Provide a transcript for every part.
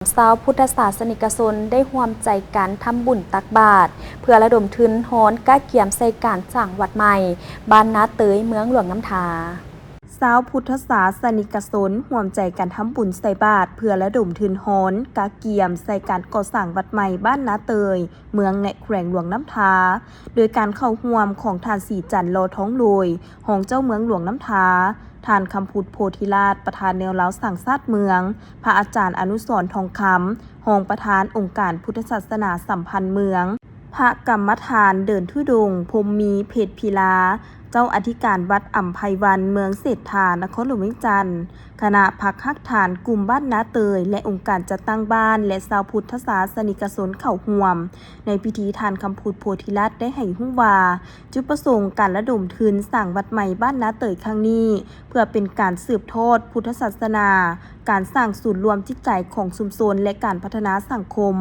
ຊາວພຸດທະສາສະນິກະຊົນໄດ້ຮ່ວມໃຈກັນທຳບຸນຕັກບາດ ເພື່ອລະດົມທຶນຮອນກະກຽມໃສ່ການສ້າງວັດໃໝ່ ບ້ານນາເຕີຍ ເມືອງຫຼວງນ້ຳທາ. ຊາວພຸດທະສາສະນິກະຊົນຮ່ວມໃຈກັນທຳບຸນໃສ່ບາດ ເພື່ອລະດົມທຶນຮອນກະກຽມໃສ່ການກໍ່ສ້າງວັດໃໝ່ ບ້ານນາເຕີຍ ເມືອງ ແລະ ແຂວງຫຼວງນ້ຳທາ ໂດຍການເຂົ້າຮ່ວມຂອງທ່ານ ສີຈັນ ຫຼໍ່ທອງໂລຍ ຮອງເຈົ້າເມືອງຫຼວງນ້ຳທາ, ທ່ານ ຄຳພຸດ ໂພທິລາດ ປະທານແນວລາວສ້າງຊາດເມືອງ, ພະອາຈານ ອະນຸສອນ ທອງຄຳ ຮອງປະທານອົງການພຸດທະສາສະໜາສຳພັນເມືອງ, ພະກຳມະຖານເດີນທຸດົງ ພົມມີ ເພັດພິລາ ເຈົ້າອະທິການວັດອຳໄພວັນ ເມືອງເສດຖາ ນະຄອນຫຼວງວຽງຈັນ, ຄະນະພັກຮາກຖານກຸ່ມບ້ານນາເຕີຍ ແລະ ອົງການຈັດຕັ້ງບ້ານ ແລະ ຊາວພຸດທະສາສະນິກະຊົນເຂົ້າຮ່ວມ. ໃນພິທີ ທ່ານ ຄຳພຸດ ໂພທິລາດ ໄດ້ໃຫ້ຮູ້ວ່າ ຈຸດປະສົງການລະດົມທຶນສ້າງວັດໃໝ່ບ້ານນາເຕີຍຄັ້ງນີ້ ເພື່ອເປັນການສືບທອດພຸດທະສາສະໜາ, ການສ້າງສູນລວມຈິດໃຈຂອງຊຸມຊົນ ແລະ ການພັດທະນາສັງຄົມ,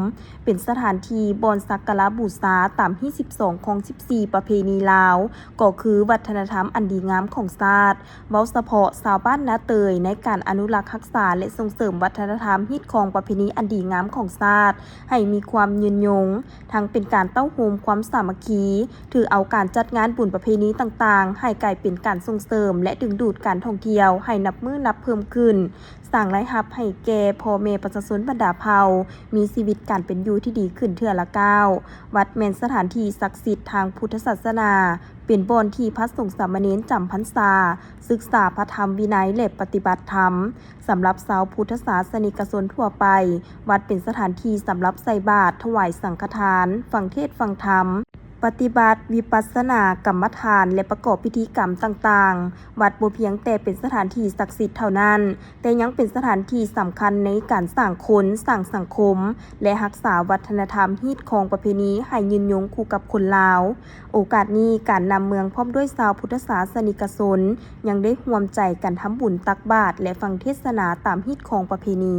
ເປັນສະຖານທີ່ບ່ອນສັກກາລະບູຊາຕາມຮີດສິບສອງ ຄອງສິບສີ່ ປະເພນີລາວ, ກໍຄືວັດທະນະທຳອັນດີງາມຂອງຊາດ. ເວົ້າສະເພາະຊາວບ້ານນາເຕີຍ ໃນການອະນຸລັກຮັກສາ ແລະ ສົ່ງເສີມວັດທະນະທຳຮີດຄອງປະເພນີອັນດີງາມຂອງຊາດ ໃຫ້ມີຄວາມຍືນຍົງ, ທັງເປັນການເຕົ້າໂຮມຄວາມສາມັກຄີ, ຖືເອົາການຈັດງານບຸນປະເພນີຕ່າງໆ ໃຫ້ກາຍເປັນການສົ່ງເສີມ ແລະ ດຶງດູດການທ່ອງທ່ຽວໃຫ້ນັບມື້ນັບເພີ່ມຂຶ້ນ, ສ້າງລາຍຮັບໃຫ້ແກ່ພໍ່ແມ່ປະຊາຊົນບັນດາເຜົ່າ ມີຊີວິດການເປັນຢູ່ທີ່ດີຂຶ້ນເທື່ອລະກ້າວ. ວັດແມ່ນສະຖານທີ່ສັກສິດທາງພຸດທະສາສະໜາ, ເປັນບ່ອນທີ່ພະສົງສາມະເນນຈຳພັນສາ, ສຶກສາພະທຳວິໄນ ແລະ ປະຕິບັດທຳ. ສຳລັບຊາວພຸດທະສາສະນິກະຊົນທົ່ວໄປ, ວັດເປັນສະຖານທີ່ສຳລັບໃສ່ບາດ, ຖວາຍສັງຄະທານ, ຟັງເທດຟັງທຳ, ປະຕິບັດວິປັດສະນາກຳມະຖານ ແລະ ປະກອບພິທີກຳຕ່າງໆ. ວັດບໍ່ພຽງແຕ່ເປັນສະຖານທີ່ສັກສິດເທົ່ານັ້ນ, ແຕ່ຍັງເປັນສະຖານທີ່ສຳຄັນໃນການສ້າງຄົນ, ສ້າງສັງຄົມ ແລະ ຮັກສາວັດທະນະທຳຮີດຄອງປະເພນີໃຫ້ຍືນຍົງຄູ່ກັບຄົນລາວ. ໂອກາດນີ້, ການນຳເມືອງພ້ອມດ້ວຍຊາວພຸດທະສາສະນິກະຊົນ ຍັງໄດ້ຮ່ວມໃຈກັນທຳບຸນຕັກບາດ ແລະ ຟັງເທດສະໜາຕາມຮີດຄອງປະເພນີ.